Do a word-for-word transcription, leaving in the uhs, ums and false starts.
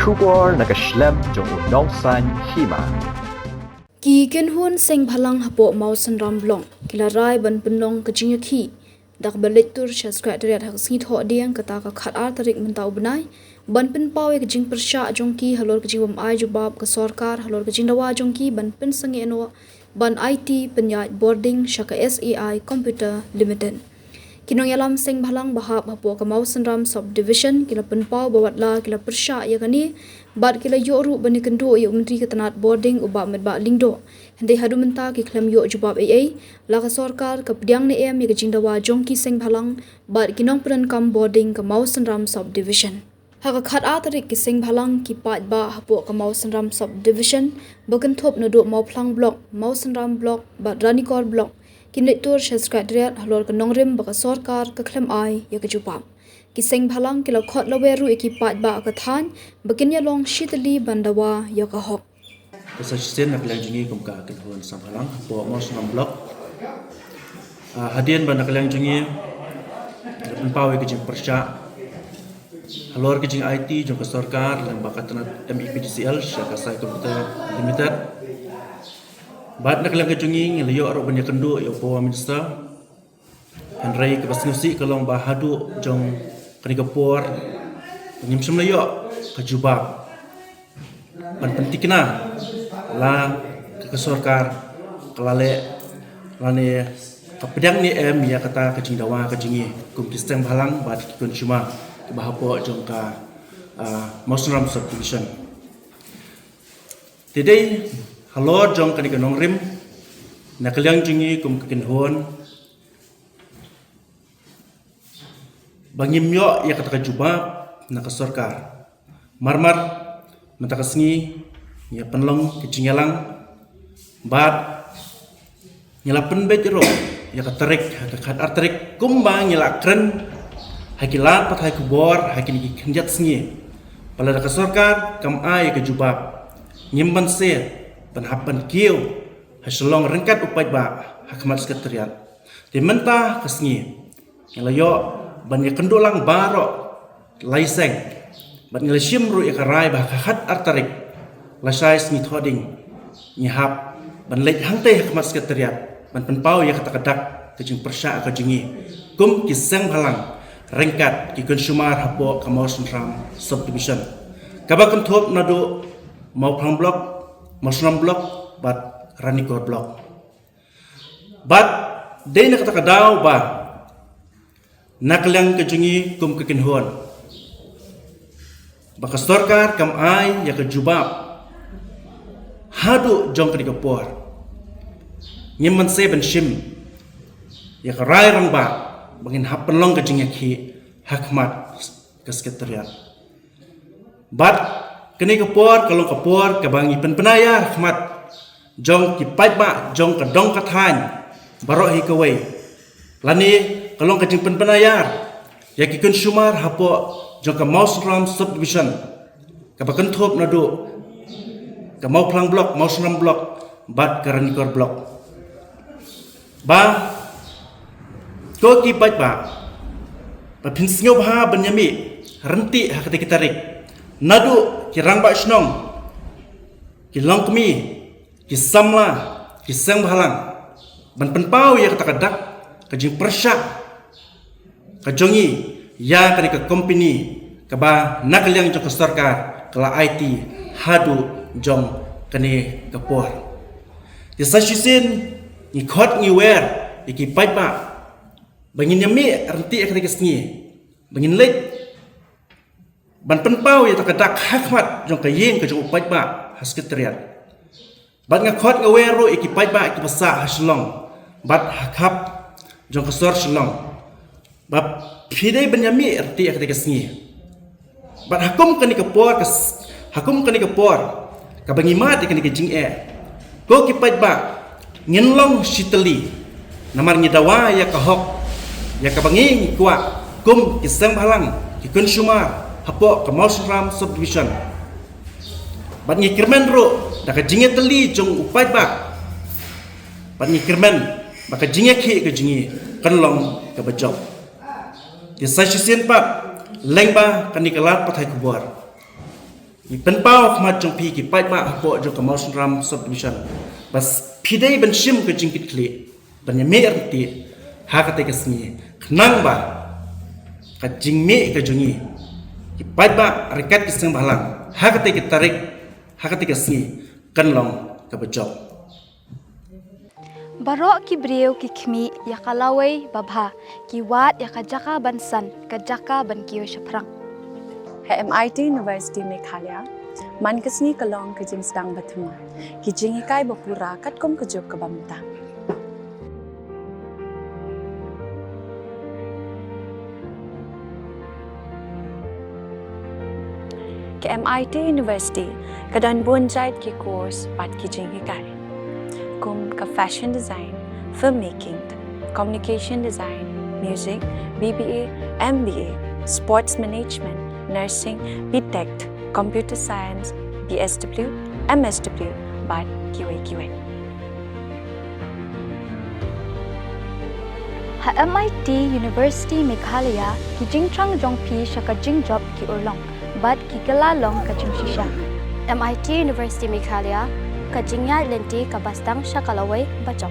Khubor na ka shlem jong u nongsan hima. Ki kynhun seng bhalang hapoh Mawsynram Block ki la rai ban pynlong ka jingïakhih da kaba leit tur sha Secretariat ha ka sngi Thohdieng, kata ka khatar tarik mynta u bnai, ban pynpaw ïa ka jingpyrshah jong ki halor ka jingbym ai jubab ka sorkar halor ka jingdawa jong ki ban pynsangeh noh ban aiti pynïaid bording sha ka S A I Computer Limited. Ki nongïalam seng bhalang ba hap hapoh ka Mawsynram Subdivision ki la pynpaw ba watla ki la pyrshah ïa kane bad ki la ïoh ruh ban ïakynduh ïa u Myntri ka tnat bording u Bah Metbah Lyngdoh, hynrei haduh mynta ki khlem ïoh jubab ei ei, la ka sorkar ka pdiang ne em ïa ka jingdawa jong ki seng bhalang bad ki nongpyndonkam bording ka Mawsynram Subdivision. Ha ka khatar tarik ki seng bhalang ki paidbah hapoh ka Mawsynram Subdivision ba kynthup naduh Mawphlang Block, Mawsynram Block bad Ranikor Block kin leit tur sha Secretariat halor ka nongrim ba ka sorkar ka khlem ai ïa ka jubab. Ki seng bhalang ki la khot lawer ruh ïa ki paidbah ka thaiñ ba kin ïalong shitylli ban dawa ïa ka hok. Ka sa shisien na ka liang jong ngi kum ka kynhun seng bhalang hapoh Mawsynram Block. Ah, hadien ba na ka liang jong ngi la pynpaw ïa ka jingpyrshah halor ka jing aiti jong ka sorkar lyngba ka tnat M E P D C L sha ka S A I Computer Limited. Bad na ka liang ka jong ngi ngi la ïoh ruh ban ïakynduh ïa u Power Minister. Hynrei kaba sngewsih ka long ba haduh jong kane ka por ngim shym la ïoh ka jubab ban pynthikna la ka, ka sorkar ka la leh lane ka pdiang ne em ïa kata ka jingdawa ka jong ngi kum ki seng bhalang bad ki consumer kiba hapoh jong ka, ah, Mawsynram Subdivision. Te dei halor jong kane ka nongrim na ka liang jong ngi kum ka kynhun ba ngim ïoh ïa kata ka jubab na ka sorkar. Mar mar mynta ka sngi ngi ïa pynlong ka jingïalang bad ngi la pynbeit ruh ïa ka tarik ha ka khatar tarik kumba ngi la kren ha ki lad pathai khubor ha kine ki khyndiat sngi. Ba lada ka sorkar kam ai ïa ka jubab ngim banse ban hap ban kiew ha Shillong ryngkat u paidbah ha khmat Secretariat. Te mynta ka sngi ngi la ïoh ban ïakynduh lang baroh lai seng bad ngi la shim ruh ïa ka rai ba ha ka khatar tarik lashai sngi Thohdieng ngi hap ban leit hangtei ha khmat Secretariat ban pynpaw ïa kata ka dak ka jingpyrshah ka jong ngi kum ki seng bhalang ryngkat ki consumer hapoh ka Mawsynram Subdivision kaba kynthup naduh Mawphlang Block, Mawsynram Block bad Ranikor Block. Bad dei na kata ka daw ba na ka liang ka jong ngi kum ka kynhun ba ka sorkar kam ai ïa ka jubab haduh jong kane ka por. Ngim banse ban shim ïa ka rai rangbah ba ngin hap pynlong ka jingïakhih ha khmat ka Secretariat. Bad kane ka por ka long ka por kaba ngi pynbna ïa ha khmat jong ki paidbah jong ka dong ka thaiñ baroh hi kawei. Lane ka long ka jingpynbna ïa ïa ki consumer hapoh jong ka Mawsynram Subdivision kaba kynthup naduh ka Mawphlang Block, Mawsynram Block bad ka Ranikor Block. Ba ko ki paidbah ba phin sngewbha ban ïa mih ryntih ha kata ki tarik naduh ki rangbah shnong, ki longkmie, ki samla, ki seng bhalang ban pynpaw ïa kata ka dak ka jingpyrshah ka jong ngi ïa kane ka company kaba na ka liang jong ka sorkar ka la aiti haduh jong kane ka por. Te sa shisien ngi khot ngi wer ïa ki paidbah ba ngin ïa mih ryntih ha kane ka sngi ba ngin leit ban pynpaw ïa kata ka dak ha khmat jong ka ïing ka jong u paidbah ha Secretariat. Bad nga khot nga wer ruh ïa ki paidbah kiba sah ha Shillong bad ha khap jong ka sor Shillong ba phi dei ban ïa mih ryntih ha kata ka sngi. Bad ha kum kane ka por ka s- ha kum kane ka por kaba ngi mad ïa kane ka jingeh, ko ki paidbah, ngin long shitylli namar ngi dawa ïa ka hok ïa kaba ngi ngi kwah kum ki seng bhalang, ki consumer hapoh ka Mawsynram Subdivision. Bad ngi kyrmen ruh da ka jingïatylli jong u paidbah. Bad ngi kyrmen ba ka jingïakhih ka jong ngi kan long kaba jop. Te sa shisien pat lyngba kane ka lad pathai khubor Ngi pynpaw ha khmat jong phi ki paidbah hapoh jong ka Mawsynram Subdivision ba phi dei ban shim ka jingkitkhlieh ban ïamih ryntih ha katei ka sngi, khnang ba ka jingmih ka jong ngi ki paidbah ryngkat ki seng bhalang ha katei ka tarik, ha katei ka sngi, kan long kaba jop. Baroh ki briew ki khmih ïa ka lawei babha, ki wad ïa ka jaka ban san, ka jaka ban kiew shaphrang. Ha M I T University Meghalaya, man ka sngi ka long ka jingsdang bathymmai, ki jinghikai bapura katkum ka juk kaba mynta. Ka M I T University ka don bun jait ki course bad ki jinghikai, kum ka fashion design, filmmaking, communication design, music, B B A, M B A, sports management, nursing, B Tech, computer science, B S W, M S W bad kiwei kiwei. Ha M I T University Meghalaya, ki jingthrang jong phi sha ka jingjop ki urlong bad ki kylla long ka jingshisha. M I T University Meghalaya, ka jingïaid lynti kaba sdang sha ka lawei bajop.